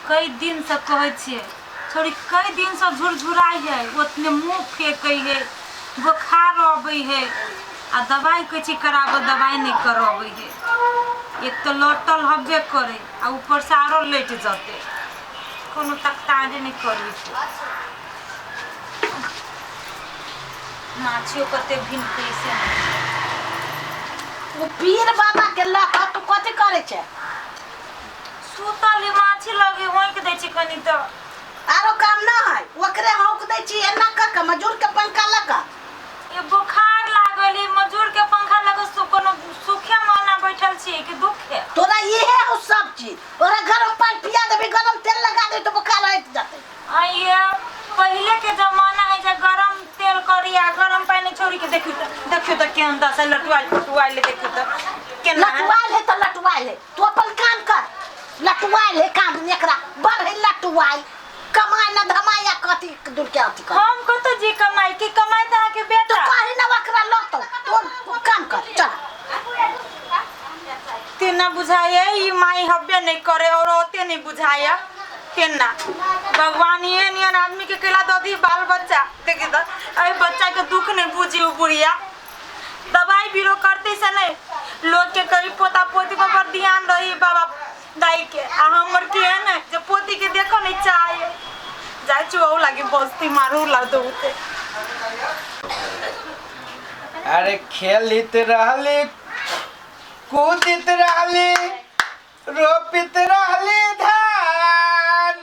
कई दिनसँ कहै छियै छोरी, कई दिनसँ झुरझुराइ है, ओतने मुँह फेकै है, बोखार अबै है आ दवाइ कहै छी कराबऽ, दवाइ नहि करबै है। एक तऽ लौटल हबे करे आ ऊपरसँ आरो लटि जेतै, कोनो तकतारे नहि करै छै। माछियो कते भिनकै से नहि। ओ पीर बाबा के लऽ कऽ तू कथी करै छै? सुतल है, माछी लगे होंक दै छी कनी तऽ। आरो काम न है, ओकरे हौंक दै छी एना कऽ कऽ मजूर के पंखा लऽ कऽ। ये बुखार लागल है, मजूर के पंखा लगे सु कोनो सुखे माना बैठल छी कि दुखे? तोरा इहे हो सब चीज, ओकरा गरम पानि पिया देबी, गरम तेल लगा देबी तऽ बोखार हटि जेतै। आइए पहिले के जमाना है जे गरम तेल करी आ गरम पानी छोड़ी के। देखियो त, देखियो त केहन दस लटुआइल फटुआइल, देखियो त केना। लटुआइल है तऽ लटुआइल है, तू अपन काम कर। लटुआइल है काम एकरा बड़ है लटुआइल, कमाय न धमाय आ कथी दूर के अथी कर। हम कतौ जी कमाई की कमाई त अहाँके तू बेटा कही न ओकरा लतो, तू काम कर चल। तेना बुझाइए ई माई हब्बे नहीं करे और ओते नहीं बुझाइए तेना। भगवान ये नियन आदमी के केला दऽ दी बाल बच्चा। देखी तऽ एहि बच्चा के दुख नहीं बुझी उ बुढ़िया। दवाई बीरो करते से नहीं लोग के कभी पोता पोती पर बड़ ध्यान रही बाबा दाई के, आ हमर के है ने जे पोती के देखो नहीं चाहे जाइ छी ओहू लागी बस्ती मारू ला दौते। अरे खेलित रहली, कूदित रहली, रोपित रहली धान,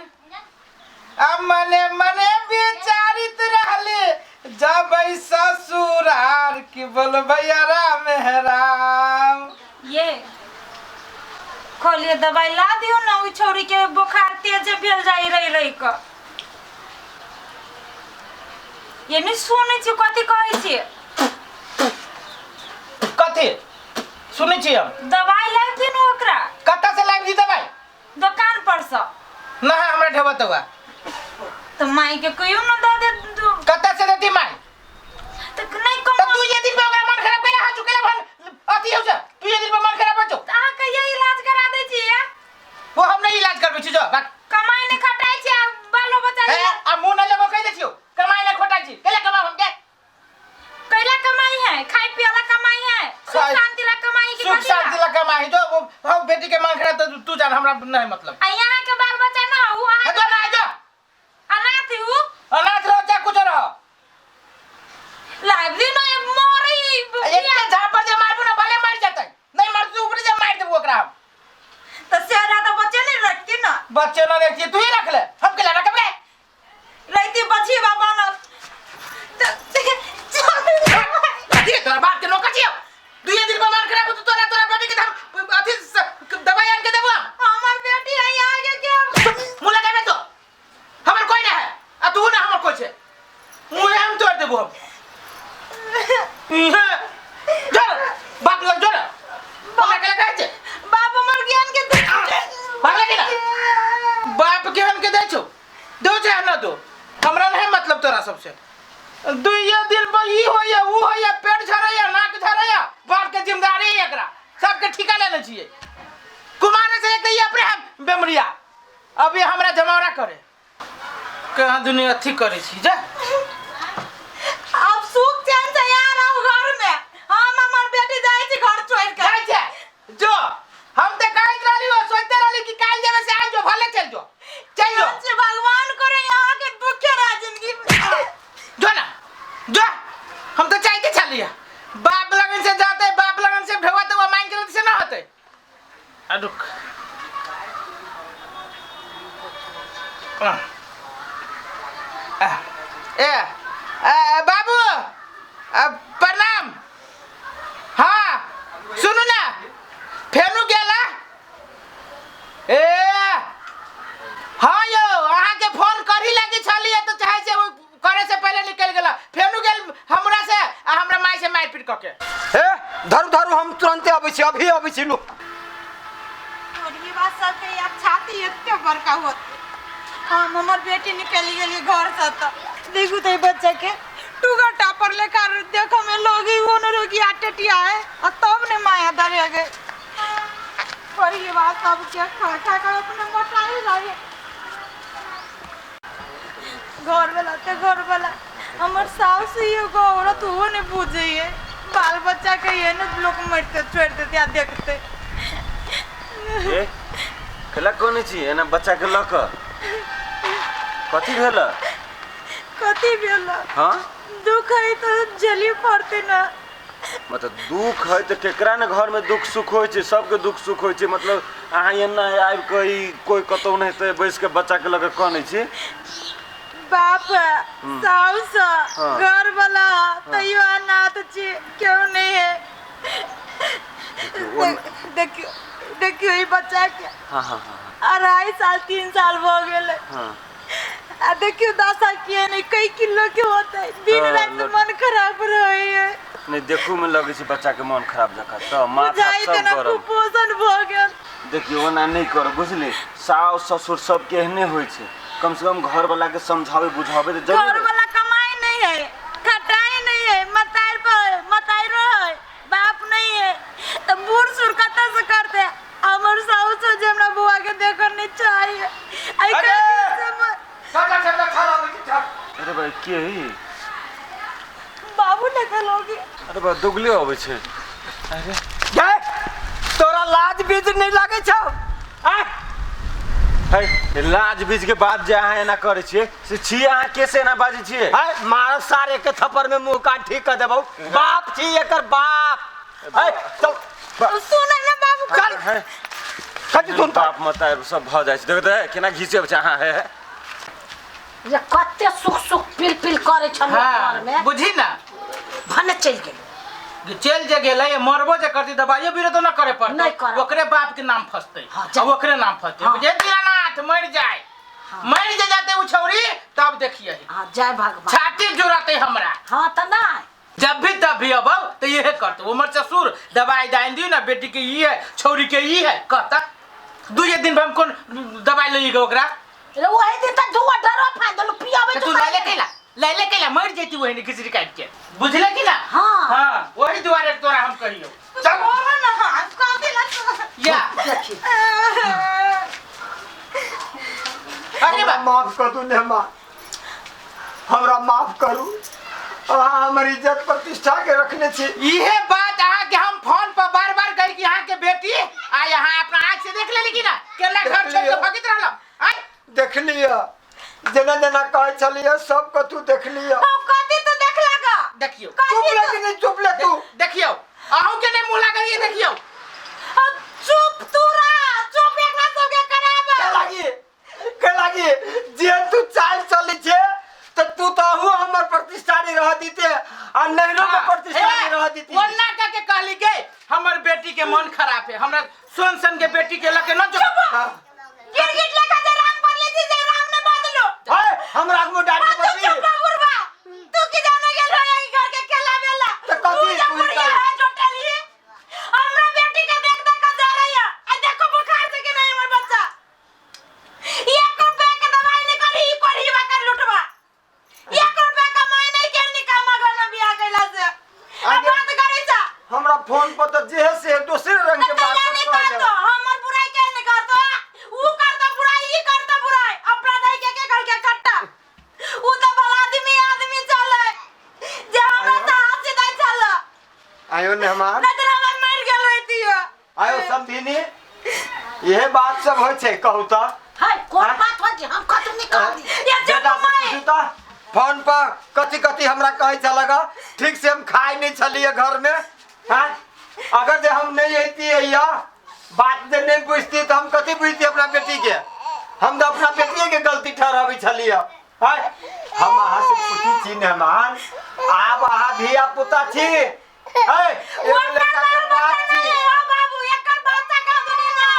आ मने मने विचारित रहली जब ससुरार की बोलबैया राम है राम। ये कहलिए दवाई ला दियो ना ओइ छौरी के, बोखार तेज भेल जाई रही रही क। ये नहीं सुनै छी कथी कहै छी? कथी सुनै छी हम? दवाई ला दियो ना ओकरा। कतऽ से लाबि दी दवाई? दोकान पर से। ना हमरा ढेबा तवा। तऽ माई के कहियो ना दऽ दे। कतऽ से देती माई? तऽ नहीं कम। तऽ तू ये दिन पे ओकरा मन खराब कैला हा चुकेला भन अथी हो जा, तू ये दिन पे मन खराब हो जो। तऽ अहाँ कहिया इलाज करा दै छियै? वो हम नहीं इलाज करबै छी, जो बात। कमाई नहीं खटाइ छी आ बालो बच्चा हे आ मुंह न लगो कहि दै छियौ कमाई नहीं खोटाइ छी। कैला कमाब हम के? कैला कमाई है? खाई पियला कमाई है, सुख शांति ला कमाई कि सुख कथी ला? शांति ला कमाई जो वो हम बेटी के मांग खराब तो तू जान, हमरा नहीं मतलब। आ यहाँ के बाल बच्चा ना हो अहाँ हे जो ना जो अनाथ हु। अनाथ रहो चाहे कुछ रहो। लाइव दिन ये मरी। एक के झापर जे मारबू ना भले मर जतै, नहीं मरतै ऊपर जे मार देबू ओकरा हम। तो सेरा तो बच्चे नहीं रखती ना। बच्चे ना रखती, तू ही रख ले, हम के ला रखबे? रहती बची बा बनल। अथी तोरा बाप के नौकर छियौ, दुइये दिन पर मन खराब होतौ तोरा, तोरा बेटी के हम अथी दवाई आन के देबो हम। हमर बेटी है यहाँ के के मुँह लगाबे तो हमर कोई ना है आ तू ना हमर कोई छे, मुँह हम तोड़ देबो हम। इहे जोर बाप लग जोर हमरा के लगाय छे। बाप हमर ज्ञान के दे। भाग लगे ना बाप के हम के दै छौ, दो चाहे ना दो, हमरा नहीं मतलब तोरा सबसे। दुइये दिन पर ई होइया ऊ होइया, पेट झरैया नाक झरैया, बाप के जिम्मेदारी है एकरा सबके ठिका लेने छियै। कुमारे से एक तऽ ई अपने हम बेमरिया अभी हमरा जमावड़ा करे कहाँ दुनिया अथी करै छी जा। अब सुख चैन से यहाँ रहू घर में, हम हमर बेटी जाइ छी घर छोड़ के। जाइ छै जो, हम तऽ कहैत रहली हो, सोचते रहली कि काल्हि जेबै से आज जो भले चल जो, चल जो। से भगवान करे यहाँ के दुखे रहा जिंदगी में। जो ना जो, हम तऽ चाहते छलियै बाप लगन से जाते, बाप लगन से ढेवा तो मांग के से ना होते। आ रुक आ, आ, ए, आ, बाबू आ, प्रणाम। हाँ सुनू ना फेनु गेला ए। हाँ यौ अहाँके फोन करी लागी छलियै तऽ चाहे छै ओ करे से पहिले निकलि गेला, फेनु गेल हमरा से आ हमरा माय से मारि पीट कऽ के। हे धरू धरू, हम तुरंते अबै छी, अभी अबै छी नु। छोड़िए बात सबके, आब छाती एते बड़का होत। हम हमर बेटी निकलि गेली घर से तऽ देखू तऽ ई बच्चा के टूगा टापर लेखा देखो में लोग ही वो न रोगी आटेटिया है आ तब ने माया धरे गए। परिवार सबके खा खा कर अपने मोटाई रहे। घर वाला ते घर वाला हमर सास ही एगो औरत ओहो नहीं बुझे है बाल बच्चा के ये ने लोग मरते छोड़ देते आ देखते। ए खेला कोने छी एना बच्चा के लऽ कऽ कथी भेल? कथी भेल? हाँ दुख है तो जली पड़ते ना। मतलब दुख है तो केकरा ने घर में दुख सुख होइ छै, सबके दुख सुख होइ छै। मतलब अहाँ एना आबि कऽ ई कोई कतौ नहि हेतै बैस के बच्चा के लऽ कऽ कनै छी। बाप साउस हाँ। घर वाला तैयो अनाथ छी क्यों नहीं है। देखियो देखियो ई बच्चा के हाँ हाँ हाँ 2.5 साल 3 साल भ गेलै। हाँ आ देखियो दशा किए नहीं कई किलो के होता है दिन हाँ, रात मन खराब रहे है। नहीं देखू में लगे छै बच्चा के मन खराब जका तो माथा बुझाइ सब तेना गरम। कुपोषण भ गेल। देखियो ओना नहीं करो बुझली, सास ससुर सबके एहने होइ छै। कम से कम घर वाला के समझावे बुझावे तो जरूर। घर वाला कमाई नहीं है खटाई नहीं है मताई पर मताई रहे बाप नहीं है तो बूढ़ सुर कतऽ से करते। हमर साउस जे हमरा बुआ के देखऽ नहीं चाहिए। आई अरे! अरे भाई के है बाबू लगल होगी। अरे बा दुगले अबै छै। अरे गे तोरा लाज बीज नहीं लागे छौ? आ है लाज बीज के बाद जे अहाँ एना करै छियै से छी अहाँ के से एना बाजै छियै? है मारो सारे के थप्पड़ में मुंह कान ठीक कर देबौ। बाप छी एकर बाप। है चल सुन ना बाबू चल है कथी सुन बाप मतार सब भ जाइ छै। देख दे केना घिचे छै अहाँ। है ये कते सुख सुख पिल पिल करे छल घर में बुझी ना भने चलि गेल। चल जे गेलै मरबो जे करती दबाइयो बीरो तो ना करे पड़तै। नहीं करत। ओकरे बाप के नाम फसतै। हाँ, आ ओकरे नाम फसतै। हाँ। बुझे दीनानाथ मर जाए। हाँ। मर जे जाते उ छौरी तब देखिए हाँ जय भगवान छाती जुड़ाते हमरा। हाँ त नहीं जब भी तब भी अब तो यह करते उमर ससुर दवाई दाइन दी ना बेटी के ई है छौरी के ई है कहता दुए दिन हम कौन दवाई ले गो ओकरा। रे वही दिन त दुआ डरो फाइन देलु पियाबे तू लैले कैला लैले कैला मर जैती वही खिचड़ी काट के बुझले कि ना। हाँ। हां वही दुआरे तोरा हम कहियो चल ना कथी लग या देखी। अरे बा माफ कर दू नेमा, हमरा माफ करू। अहाँ हमर इज्जत प्रतिष्ठा के रखने छी। इहे बात अहाँ के हम फोन पर बार बार कही कि अहाँ के बेटी आ यहाँ अपना आँख से देख लेली कि ना केना घर छोड़ के भागित रहल। आय देख लिअ जेना जेना कहै छलियै सब कथू देख लिअ। कथी तू देख लगा? देखियो चुप ले कि नहीं चुप ले तू। देखियो अहूँ के नहीं मुँह लागल ये देखियो। चुप तू रह चुप एकरा सबके कराब। के लागी के लागी जे तू चाल चलै छे तो तू तो अहू हमर प्रतिष्ठा नहीं रह दीते आ नैहरो में प्रतिष्ठा नहीं रह दीती। ओन्ना का के कहली के हमर बेटी के मन खराब है हमरा सोन सन के बेटी के लके न जो गिरगिट लेखा जे राम बदले छी जे राम ने बदलो। है हमरा आगू डाली बदली। चुप बुढ़वा तू की जाने गेल रहे ई घर के खेला बेला त कथी तू बुढ़िया है जोटली हमरा बेटी के देख देख के जा रही है। आ देखो बुखार से कि नहीं हमर बच्चा 1 रुपया के दवाई नहीं करी ई करही बा कर लुटवा 1 रुपया कमाई नहीं के निकामा गल ना बियाह कैला से आ बात करै छ हमरा फोन पर त जे से दोसरे रंग के बात नहीं करतो हमर बुराई के नहीं करतो ऊ करतो बुराई ई करतो बुराई अपना दई के के घर के खट्टा ऊ त भला आदमी आदमी चले जे हमरा त हाथ से दई चल। आयो ने हमार नहीं त हमर मर गेल रहती आयो समधिनी यह बात सब होय छै कहू त है कोन बात हो जी हम कतौ नहीं कहली। ये चुप माई त फोन पर कथी कथी हमरा कहै छलग ठीक से हम खाइ नहीं छलियै घर में। हाँ अगर जे हम नहीं अइतियै या बात जे नहीं बुझती तो हम कथी बुझती अपना बेटी के। हम तो अपना बेटिए के गलती ठहराबै छलियै। हाँ हम अहाँ से पूछी छी मेहमान आब अहाँ धिया पुता छी। है एगो लड़का के बाप छी। ओ बाबू एकर बच्चा का दुनी ना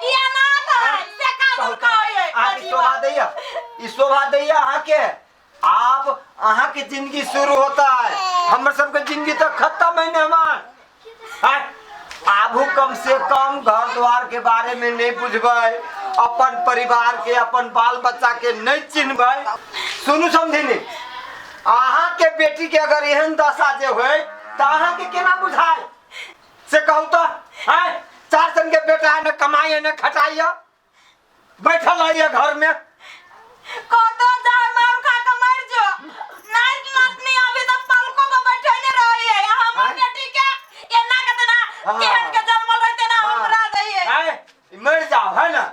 ई अनाथ है से का दुन कहै अहाँ शोभा दैया ई शोभा दैया अहाँ के। आब अहाँ के जिंदगी शुरू होता है हमर सबके जिंदगी तो खत्म है मेहमान। आबू कम से कम घर द्वार के बारे में नहीं बुझबै, अपन परिवार के अपन बाल बच्चा के नहीं चिन्हबै। सुनू समधिनी अहाँ के बेटी के अगर एहन दशा जे होय त अहाँ के केना बुझाय से कहू तो। आय 4 सन के बेटा है न कमाई है न खटाई है बैठल है घर में कतो जाय मार खा हाँ। केहन के जन्मल रहते ना हमरा दहिए। आय, मर जाओ है ना।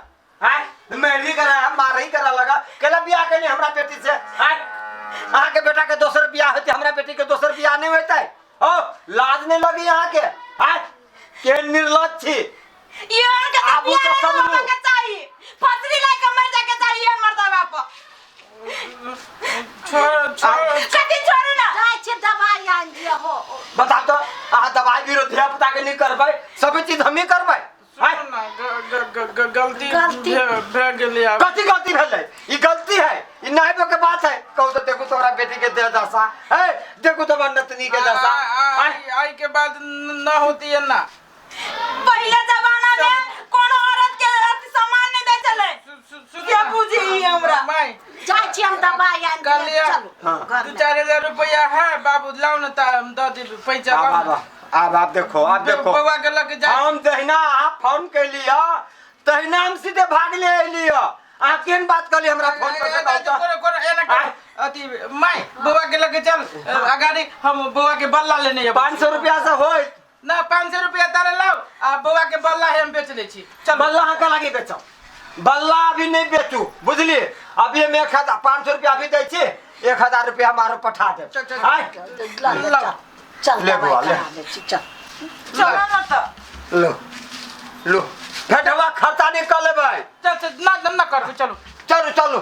आय, मेरी करा मारही करा लगा केला बियाह के नहीं हमरा बेटी से। आय, अहाँ के बेटा के दोसर बियाह होते, हमरा बेटी के दोसर बियाह नहीं होते। ओ लाज नहीं लगी अहाँ के? आय, के निर्लज छी। इहन के आबू बियाह तऽ नहीं समझू। होबे के चाही, फसरी लाय के मर जाय के चाही इहन मर्दा बाप। छोड़ छोड़। कथी छोड़ू ना? जाइ छी दवाई आनि दिअ हो। बताओ तो अहाँ दवाई बीरो धिया पुता के नहीं करबै, सब चीज हमही करबै। आय, सुनू ना, ग- ग- ग- गलती गलती। भे गेलै आब। कथी गलती भेलै? ई गलती है, ई नहबे के बात है। कहू तो देखू तोरा बेटी के देह दशा है, देखू तो नतनी के दशा। आ- आय, आ- आई के बाद न होती है ना। पहले जमाना में कोनो औरत के अति सम्मान नहीं दै छलै। सुनू के ना। बुझी हमरा? माय जाइ छी हम दवाई आनि कल दिअ लिअ। चलू हाँ। घर दू में। 4 हजार रुपया है बाबू, लाओ ना ता हम दऽ देबै पैसा। आब लाओ आब ना। आब आब देखो, आब देखो। बौआ के लऽ के जा। हम जहिना आप फोन कैलिय तहिना हम सीधे भागले अयलिय। अहाँ केहन बात कहली हमरा फोन पर से? कहू तऽ। कोनो कोनो एना कर, अथी माय, बौआ के लऽ के चल अगाड़ी, हम बौआ के बल्ला लेने जेबै। 500 रुपया से होइत? ना, 500 रुपया तारे लाओ आ बौआ के बल्ला है हम बेच लै छी, चल। बल्ला अहाँ का लागी बेचो? बल्ला अभी नहीं बेचू, बुझलिए? अभी हम 1000, 500 रुपया अभी दै छी, 1000 रुपया हमारो पठा दे। चल, चल, आय। ल ले, चल चल। ले दवाई बौआ, ले। करा लै छी, चल। चलो ना तऽ। लो लो, फेर हमरा खर्चा नहीं कर लेबै। चल चल, ना ना करबै, चलू। चलू चलू।